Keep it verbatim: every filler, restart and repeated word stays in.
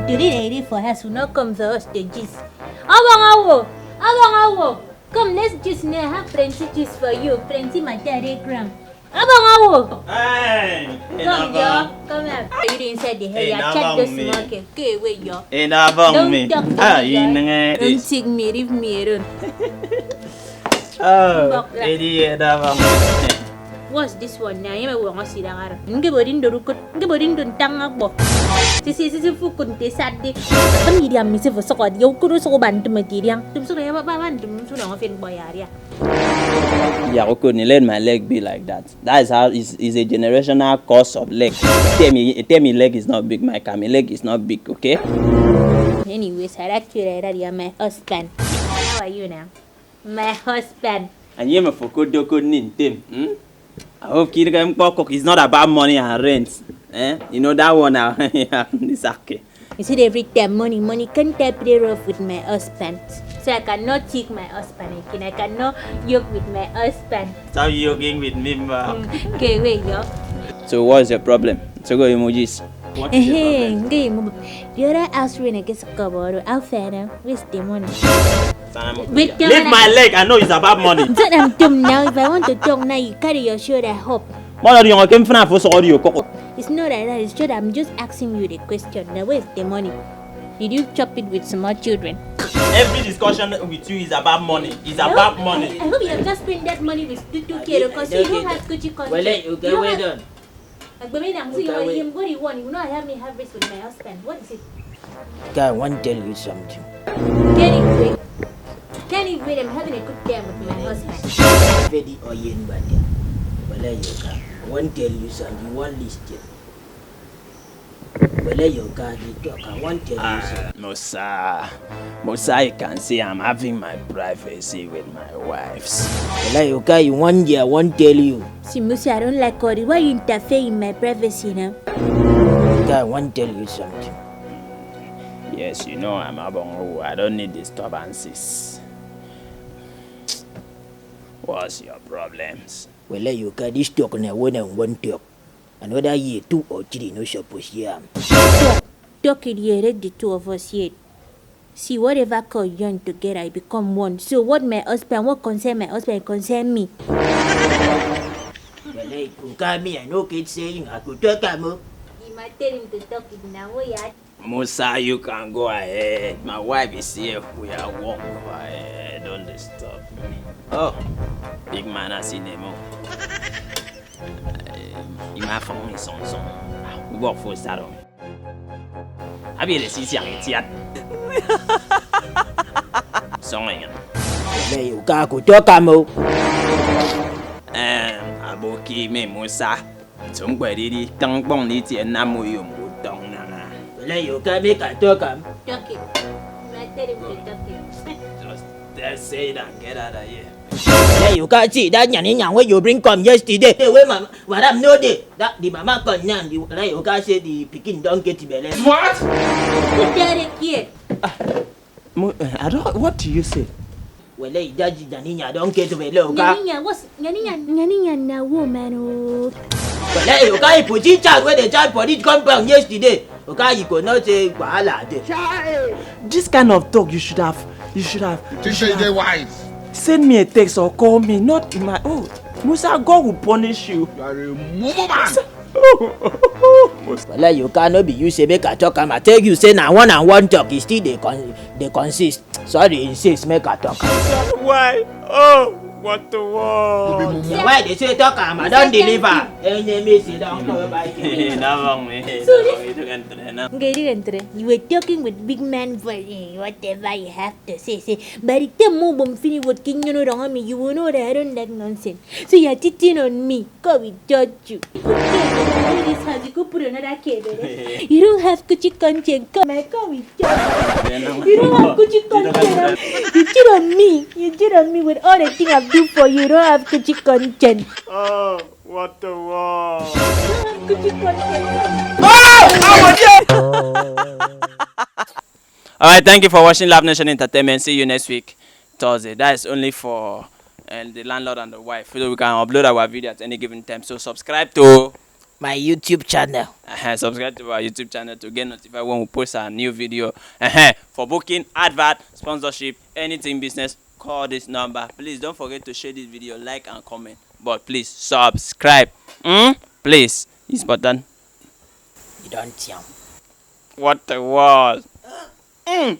Today I dey for house, we no come for us to gist. Abang awo, abang awo. Come, let's gist now. I have plenty gist for you, plenty matter dey ground. Abang awo. Hey, Come, yo. Come here. You dey inside the hair. Hey, You na check bang this me. Monkey. Go away, yo. Ina bang Don't me. talk to Ah, me, yo. Inenge. Don't take me. Leave me alone. Oh, Bok lah. Edi ina bang me. What's this one now? Yeme wo ngasi dangara. Nge bodin do rukut. Nge bodin do tangak bo. Sisi sisi fukun te sadi. Kami dia misi fo soko dia ukuru soko bantu mati dia. Tum soko ya ba bantu tum soko ngafin boyaria. Yeah, okay, let my leg be like that. That is how is is a generational curse of leg. Tell me, tell me leg is not big, my car, my leg is not big, okay? Anyways, I like you like that. You're my husband. How are you now? My husband. And you for kodoko nintem. Hmm? I hope kid can cook. It's not about money and rent. Eh? You know that one now. It's okay. You see, every time money, money can't help play rough with my husband. So I cannot take my husband again. I cannot yoke with my husband. Stop joking with me, ma. Okay, wait, yo. So what's your problem? So go emojis. What is your Hey, problem? Game. The other house when I get a cover, I'll find out. Where's the money? Sana mo Wait, kuya. Leave my leg. I know it's about money. So I'm dumb now. If I want to talk now, you carry your shoulder up. Mother, you can find for sorry you cook. It's not like that. It's just I'm just asking you the question. Now, where's the money? Did you chop it with small children? Every discussion with you is about money. It's about money. I hope you have just spent that money with two two K because you don't have Gucci conscience. Well, you You get don't well have done. Agbemi na musu Okay, yawa wait. Yim, what do you want? You know I have me have this with my husband. What is it? Guy, I want to tell you something. Can't even wait. Can't even wait. I'm having a good time with my husband. Very oyen bad. Well, you can. I want to tell you something. You want listen. Well, you can. You talk. I want to tell you something. Musa, Musa, you can see I'm having my privacy with my wives. Well, you can. You want. I want to tell you. See, Musi, I don't like all this. Why you interfere in my privacy now? Guy, I want to tell you something. Yes, you know I'm a bongo. I don't need disturbances. What's your problems? Well, you can. This talk na one and one talk. Another year, two or three, no suppose hear am. Talk, talk it here, let the two of us here. See, whatever call you join together, it become one. So what my husband, what concern my husband, concern me. Well, you can me. I know kid saying I could talk am. Oh. You might tell him to talk it now. Oh, yeah. Musa, you can go ahead. My wife is here. We are one. Go ahead. Don't disturb me. Oh, big man, I see Nemo. You might phone me some some. We work for Saturn. I be the C C and it's yet. Song again. Well, you can go talk am. Oh. Um, Aboki me Musa. Some query, tongue bong, it's a namu you tong na. Well, you can make a talk am. Talk it. You might tell him to talk it. Just, just say it and get out of here. Well, you can see that nyanny nyan where you bring come yesterday. Hey, where mama, madam no dey. That the mama come now. The, well, you can say the pikin don't get belly. What? Put that here. Mo, I don't. What do you say? Well, that nyanny nyan don't get belly. Okay. Nyaninya, what's Nyaninya? Nyaninya na woman. Oh. Well, you can put in child where the child for this compound yesterday. Okay, you could not say wahala dey. This kind of talk you should have. You should have. You say they wise. Send me a text or call me. Not in my. Oh, Musa, God will punish you. You are a mumu man. Well, you can no be you say make I talk am. I tell you say na one and one talk. E still dey con dey consist. Sorry, insist make I talk am. Why? Oh, what the world? You be mumu. Why they say talk am? I don deliver. Enemy sit down for my That wrong me. So this- Ngeri entre. You were talking with big man voice. Eh, whatever you have to say, say. But the time mo bom fini what king you know wrong on me. You will know that I don't like nonsense. So you're cheating on me. God will judge you. Put cake in this house. You go put another cake. Eh? You don't have Gucci conscience. Come, my God will judge you. You don't have Gucci conscience. You cheat on me. You cheat on me with all the thing I've do for you. You don't have Gucci conscience. Oh, what the world? You don't have Gucci conscience. All right, thank you for watching Love Nation Entertainment. See you next week, Thursday. That is only for uh, the landlord and the wife. So we can upload our video at any given time. So subscribe to My YouTube channel. Uh-huh. Subscribe to our YouTube channel to get notified when we post our new video. Uh-huh. For booking, advert, sponsorship, anything business, call this number. Please don't forget to share this video, like and comment. But please subscribe. Mm? Please. It's important. You don't tell. What a wall. Mm.